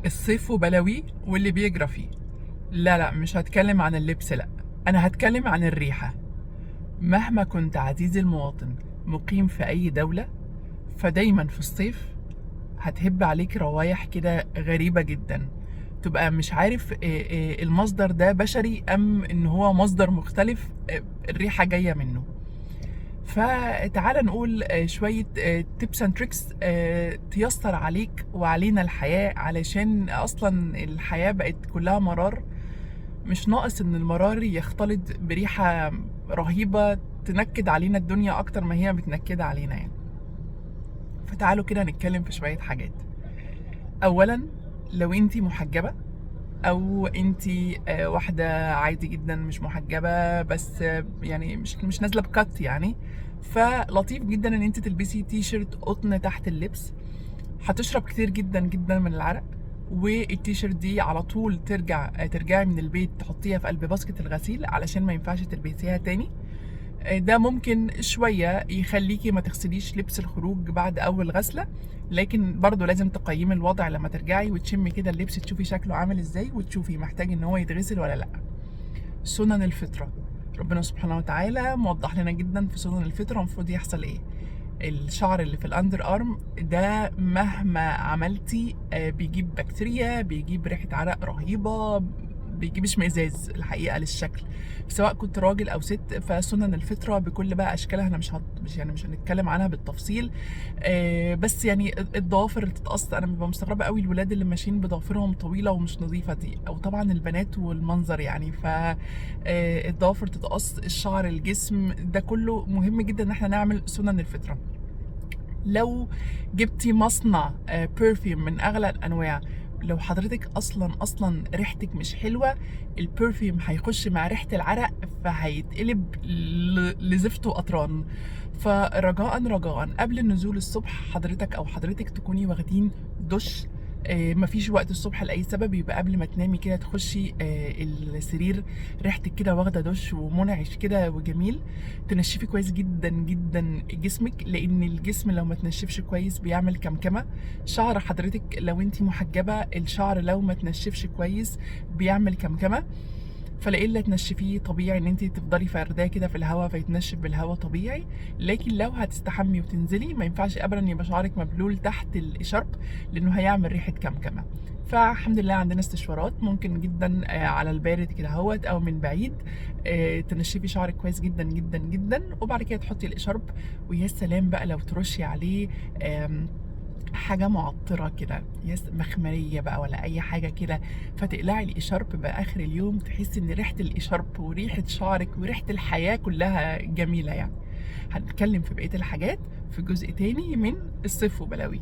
الصيف وبلاويه واللي بيجرى فيه. لا لا، مش هتكلم عن اللبس، لا انا هتكلم عن الريحة. مهما كنت عزيزي المواطن مقيم في اي دولة، فدايما في الصيف هتهب عليك روايح كده غريبة جدا، تبقى مش عارف المصدر ده بشري ام ان هو مصدر مختلف، الريحة جاية منه. فتعال نقول شوية tips and tricks تيسر عليك وعلينا الحياة، علشان أصلا الحياة بقت كلها مرار، مش ناقص إن المرار يختلط بريحة رهيبة تنكد علينا الدنيا أكتر ما هي متنكدة علينا يعني. فتعالوا كده نتكلم في شوية حاجات. أولا، لو انتي محجبة او انتي واحدة عادي جدا مش محجبة، بس يعني مش نازله ب cut يعني، فلطيف جدا ان انتي تلبسي تي شيرت قطن تحت اللبس. هتشرب كتير جدا جدا من العرق، والتيشيرت دي على طول ترجعي من البيت تحطيها في قلب basket الغسيل علشان ما ينفعش تلبسيها تاني. ده ممكن شوية يخليكي ما تغسليش لبس الخروج بعد أول غسلة، لكن برضو لازم تقيمي الوضع لما ترجعي وتشمي كده اللبس، تشوفي شكله عامل ازاي وتشوفي محتاج ان هو يتغسل ولا لا. سنن الفطرة، ربنا سبحانه وتعالى موضح لنا جدا في سنن الفطرة المفروض يحصل ايه. الشعر اللي في ال underarm ده مهما عملتي بيجيب بكتيريا، بيجيب ريحة عرق رهيبة، بيجيب اشمئزاز الحقيقة للشكل، سواء كنت راجل او ست. فسنن الفطرة بكل بقى اشكالها انا مش هنتكلم عنها بالتفصيل، بس يعني الضوافر اللي تتقص، انا ببقى مستغربه قوي الولاد اللي ماشيين بضوافرهم طويلة ومش نظيفة دي، او طبعا البنات والمنظر يعني. ف الضوافر تتقص، الشعر، الجسم، ده كله مهم جدا ان احنا نعمل سنن الفطرة. لو جبتي مصنع perfume من اغلى الانواع، لو حضرتك اصلا ريحتك مش حلوة، ال perfume هيخش مع ريحه العرق فهيتقلب لزفت وقطران. فرجاء رجاء قبل النزول الصبح حضرتك او حضرتك تكوني واخدين دش. مفيش وقت الصبح لاي سبب، يبقى قبل ما تنامي كده تخشي السرير ريحتك كده واخده دش ومنعش كده وجميل. تنشفي كويس جدا جدا جسمك، لان الجسم لو ما تنشفش كويس بيعمل كمكمه. شعر حضرتك لو انتي محجبة، الشعر لو ما تنشفش كويس بيعمل كمكمه، فلا الا تنشفيه طبيعي ان انتي تفضلي فرداه كده في الهواء فيتنشف بالهواء طبيعي. لكن لو هتستحمي وتنزلي ما ينفعش ابدا يبقى شعرك مبلول تحت الشرب، لانه هيعمل ريحه كمكمه. فالحمد لله عندنا استشوارات ممكن جدا على البارد كده اهوت او من بعيد، تنشفي شعرك كويس جدا جدا جدا، وبعد كده تحطي الشرب. ويا سلام بقى لو ترشي عليه حاجة معطرة كده، مخمرية بقى ولا أي حاجة كده، فتقلعي الإشارب بقى آخر اليوم تحسي إن ريحة الإشارب وريحة شعرك وريحة الحياة كلها جميلة يعني. هنتكلم في بقية الحاجات في جزء تاني من الصيف وبلاوي.